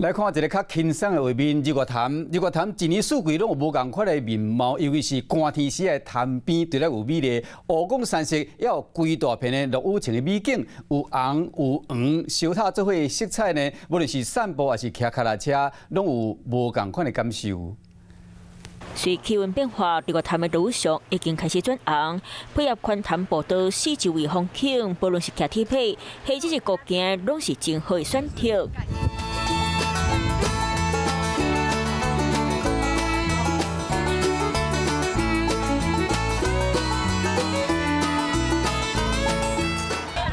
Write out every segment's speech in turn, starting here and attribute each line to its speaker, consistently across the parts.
Speaker 1: 來看一个較輕鬆的畫面，日月潭，日月潭一年四季攏有無仝款的面貌，尤其是寒天時的潭邊，除了有美麗湖光山色，也有規大片的落雨前的美景，有紅有黃，相疊做伙色彩呢，無論是散步抑是騎腳踏車，攏有無仝款的感受。
Speaker 2: 隨氣溫變化，日月潭的路上已經開始轉紅，配合環潭步道四周圍風景，無論是騎鐵馬，或者是步行，攏是真好的選擇。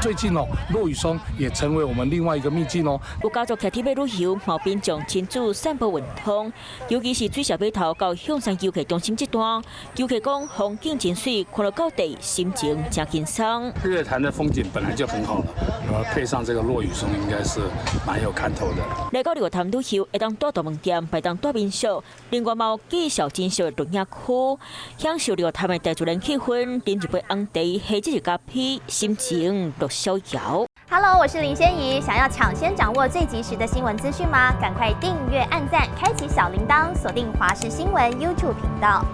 Speaker 3: 最近哦，落羽松也成為我們另外一個秘境哦。
Speaker 2: 有家族騎鐵馬旅遊，嘛民眾親子散步運通，尤其是水社碼頭到象山遊客中心這段，遊客講風景真媠，看著到底心情誠輕鬆。
Speaker 4: 日月潭的風景本來就很好了，然後配上這個落羽松，應該是蠻有看頭的。
Speaker 2: 來到日月潭旅遊，會當蹛大飯店，會當蹛民宿，另外嘛有介紹真俗的露營區，享受日月潭的大自然氣氛，啉一杯紅茶，或者是咖啡，心情樂逍遙。
Speaker 5: Hello，我是林仙怡。想要搶先掌握最及時的新聞資訊嗎？趕快訂閱、按讚、開啟小鈴鐺，鎖定華視新聞 YouTube 頻道。